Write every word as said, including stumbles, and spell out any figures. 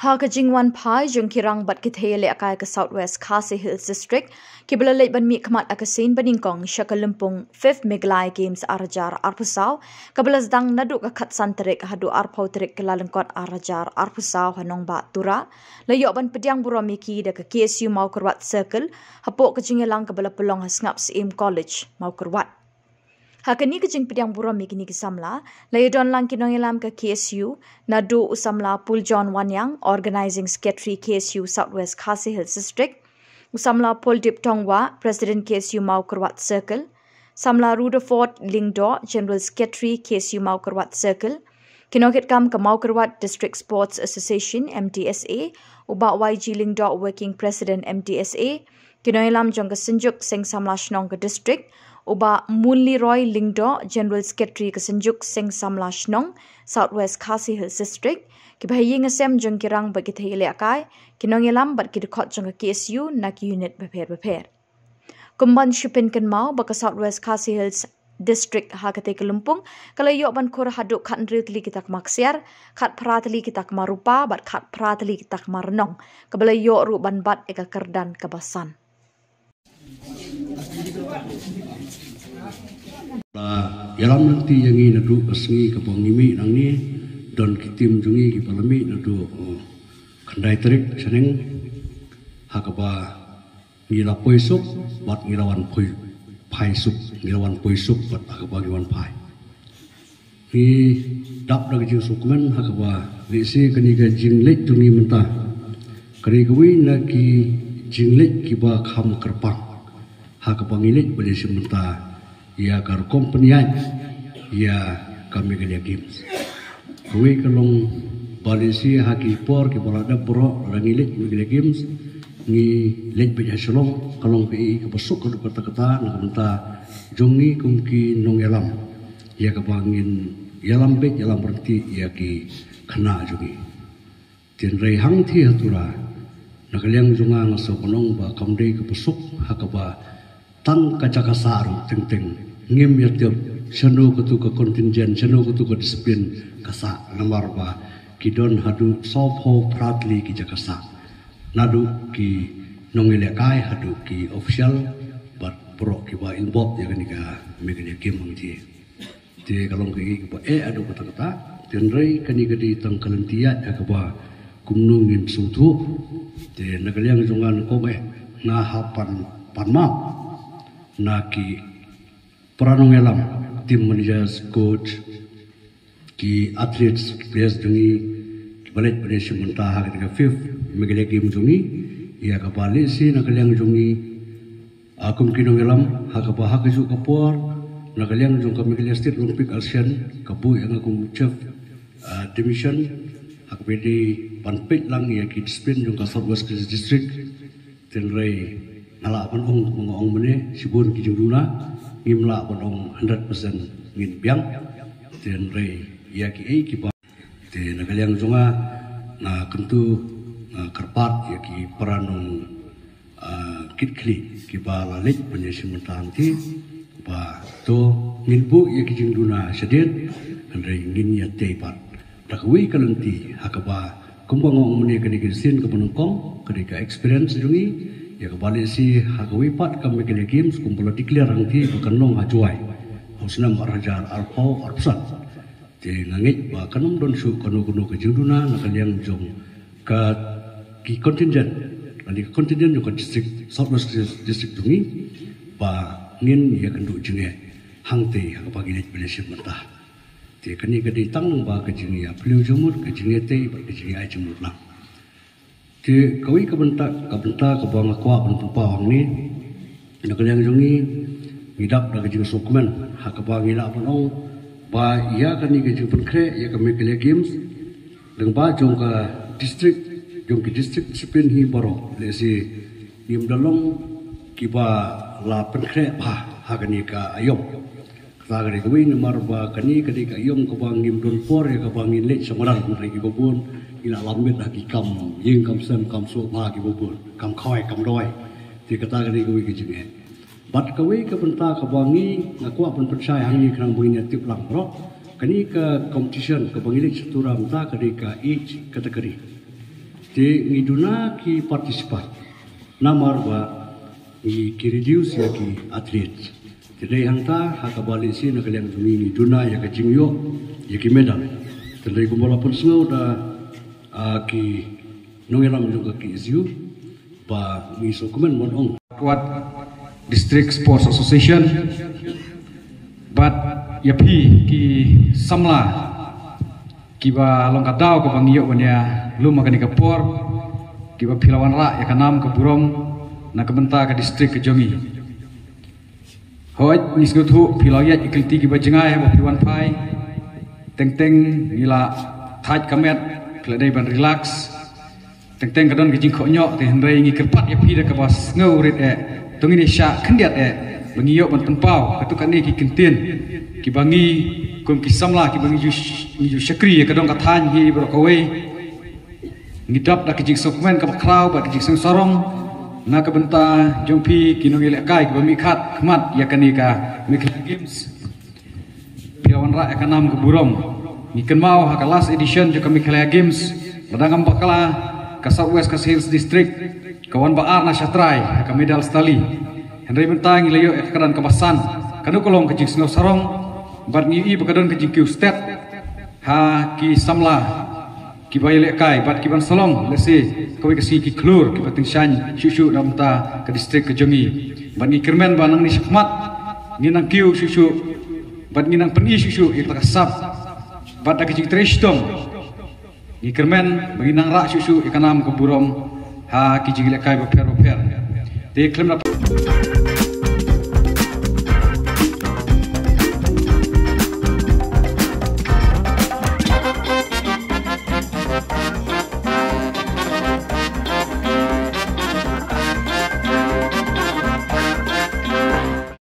Ha ka jingwan phai jong ki rang bad ki thei lehkai ka South West Khasi Hills District, ki ba la leit ban mih khmat ha ka sien ba nyngkong sha ka lympung fifth Meghalaya Games ar hajar arphew saw, ka ba la sdang naduh ka khatsan tarik haduh arphew tarik Kyllalyngkot ar hajar arphew saw ha Nongbah Tura, la ïoh ban pdiang burom ïa ki da ka K S U Mawkyrwat Circle, hapoh ka jingïalang ka ba la pynlong ha Sngap Syiem College, Mawkyrwat. Ha kane ka jingpdiang burom ïa kine ki samla, la ïadon lang ki nongïalam ka K S U, naduh u samla Puljohn Wanniang, Organizing Secretary K S U South West Khasi Hills District, u samla Poldip Tongwah, President K S U Mawkyrwat Circle, samla Rutherford Lyngdoh, General Secretary K S U Mawkyrwat Circle, ki nongkitkam ka Mawkyrwat District Sports Association, M D S A, u Bah Y G Lyngdoh, Working President, M D S A, ki nongïalam jong ka Synjuk Seng Samla Shnong ka District, u Bah Munliroy Lyngdoh, General Secretary ka Synjuk Seng Samla Shnong, South West Khasi Hills District, ki ba ha ïing ha sem jong ki rang bad ki thei lehkai, ki nongïalam bad ki dkhot jong ka K S U na ki unit bapher bapher. Kumban shu pynkynmaw ba ka South West Khasi Hills District ha katei ka lympung, ka la ïoh ban khur haduh khathynriew tylli ki takma ksiar, khatphra tylli ki takma rupa, bad khatphra tylli ki takma rnong, ka ba la ïoh ruh ban bat ïa ka kyrdan ka ba san. La ïalam lynti ïa ngi naduh ka sngi ka ba ngi mih nangne, don ki team jong ngi ki ba la mih naduh, uh, khyndai tarik shaneng, ha ka ba ngi la poi suk, bad ngi la wan poi phai suk, ngi la wan poi suk, bad ha ka ba ngi wan phai. Ngi dap da ka jingsngewkmen ha ka ba lehse kane ka jingleit jong ngi mynta, kane kawei na ki jingleit ki ba kham kyrpang ha ka ba ngi leit ba lehse mynta ïa ka rukom pynïaid ïa ka Meghalaya Games. Kawei ka long ba lehse ha ki por ki ba la dep baroh lada ngi leit Meghalaya Games, ngi leit beit ha Shillong, ka long kaei ka ba suk haduh katta katta na ka bynta jong ngi kum ki nongïalam, ïa ka ba ngin ïalam beit ïalam ryntih ïa ki khynnah jong ngi. Hynrei hangtei ha Tura, na ka liang jong nga nga sngew ban ong ba kam dei ka ba suk ha ka ba tang ka jaka sah ruh teng teng ngim ïa tip shano katu ka contingent, shano katu ka discipline ka sah, namar ba ki don haduh sawphew phra tylli ki jaka sah, naduh ki nongïalehkai haduh ki official bad baroh ki ba involve ïa kane ka Meghalaya Games hangtei. Te ka long kaei ka ba eh haduh katta katta. Hynrei kane ka dei tang ka lynti ïaid ha ka ba kumno ngin sngewthuh. Te na ka liang jong nga, nga hap ban, ban map na ki para nongïalam, team managers, coach, ki athletes, ki players jong ngi ki ba leit ban ïashim bynta ha kane ka fifth Meghalaya Games jong ngi, ïa ka ba lehse na ka liang jong ngi, ah, kum ki nongïalam, ha ka ba ha kajuh ka por na ka liang jong ka Meghalaya State Olympic Association ka buh ïa nga kum chief, ah, de mission ha ka ba dei ban peit lang ïa ki discipline jong ka South West Khasi District. Hynrei nga lah ban ong, nga ong mynne, shibun ki jingduna, ngim lah ban ong hundred percent ngin biang. Hynrei ïa kiei ki ba, te na ka liang jong nga, nga kyntu, nga kyrpad ïa ki para nong, ah, kitkhlieh ki ba la leit ban ïashim bynta hangtei, ba to ngin buh ïa ki jingduna shadien, hynrei ngin ïa tei pat da kawei ka lynti ha ka ba, kumba nga ong mynne, ka dei ka sien ka ba nyngkong, ka dei ka experience jong ngi, ïa ka ba lehse ha kawei pat ka Meghalaya Games kumba la declare hangtei ba kan long ha Jowai ha u snem ar hajar arphew arphew san. Te nga ngeit ba kan ym don shuh kano kano ka jingduna na ka liang jong ka, ki contingent, lane ka contingent jong ka district, South West District jong ngi, ba ngin ïa kynduh jingeh hangtei ha ka ba ngi leit ban ïashim bynta. Te kane ka dei tang lyngba ka jingïaphylliew jingmut, ka jingïatei bad ka jingïa-ai jingmut lang. Te kawei ka bynta, ka bynta ka ba nga kwah ban pynpaw hangne, na ka liang jong ngi, ngi dap da ka jingsngewkmen ha ka ba ngi lah ban ong ba ïa kane ka jingpynkhreh ïa ka Meghalaya Games lyngba jong ka district, jong ki district discipline hi baroh, lehse ngim da long ki ba la pynkhreh bha ha kane ka aïom. Kata ka dei kawei namar ba kane ka dei ka aïom ka ba ngim don por ïa ka ba ngin leit sha madan, hynrei ki ba bun ngi la lam miet ha ki kam ïing kam sem, kam sngewbha ki ba bun, kam khawai kam dawai. Te kata ka dei kawei ka jingeh. Bad kawei ka bynta ka ba ngi, nga kwah ban pynshai hangne khnang ba ngin ïa tip lang baroh. Kane ka competition ka ba ngi leit sha Tura mynta ka dei ka age category. Te ngi duna ki participant namar ba ngi ki reduce ïa ki athlete. Te dei hangta ha kaba lehse na ka liang jong ngi ngi duna ïa ka jingïoh ïa ki medal. Te dei kumba la pynsngew da, ah, ki nongïalam jong ka K S U ba ngi sngewkmen ban ong. Kwat District Sports Association bad ïa phi ki samla kiba long ka daw kaba ngi ïoh ban ïa lum ha kane ka por, kiba phi la wanrah ïa ka nam ka burom na ka bynta ka district ka jong ngi. Hooid, ngi sngewthuh phi la ïaid ïa ki lynti kiba jngai haba phi wan phai. Teng teng ngi la thait ka met, phi la dei ban relax. Teng teng ka don ka jingkhohñioh, te hynrei ngi kyrpad ïa phi da kaba sngewrit eh. To ngin ïa shah khyndiat eh ba ngi ïoh ban pynpaw katto katne ki kyntien kiba ngi kum ki samla kiba ngi ju sh-, ngi ju shakri ïa ka dong ka thaiñ hi baroh kawei. Ngi dap da ka jingsngewkmen kaba khraw bad ka jingsngewsarong na ka bynta jong phi ki nongïalehkai kiba mihkhmat khmat ïa kane ka Meghalaya Games. Phi la wanrah ïa ka nam ka burom. Ngi kynmaw ha ka last edition jong ka Meghalaya Games, la dang ym bakla ka South West Khasi Hills District ka wan ba ar na shatrai ha ka medal tally. Hynrei mynta ngi la ïoh ïa ka kyrdan kaba san. Kano ka long ka jingsngewsarong bad ngi ïohi ba ka don ka jingkiew stet ha ki samla kiba ïalehkai bad kiban sa long lehse kawei ka sngi ki khlur kiba tyngshaiñ shuh shuh na bynta ka district ka jong ngi. Bad ngi kyrmen ba nangne shakhmat ngin nang kiew shuh shuh bad ngin nang pyni shuh shuh ïa kata ka sap bad da ka jingtrei shitom. Ngi kyrmen ba ngin nang rah shuh shuh ïa ka nam ka burom ha ki jingïalehkai bapher bapher. Te khlem da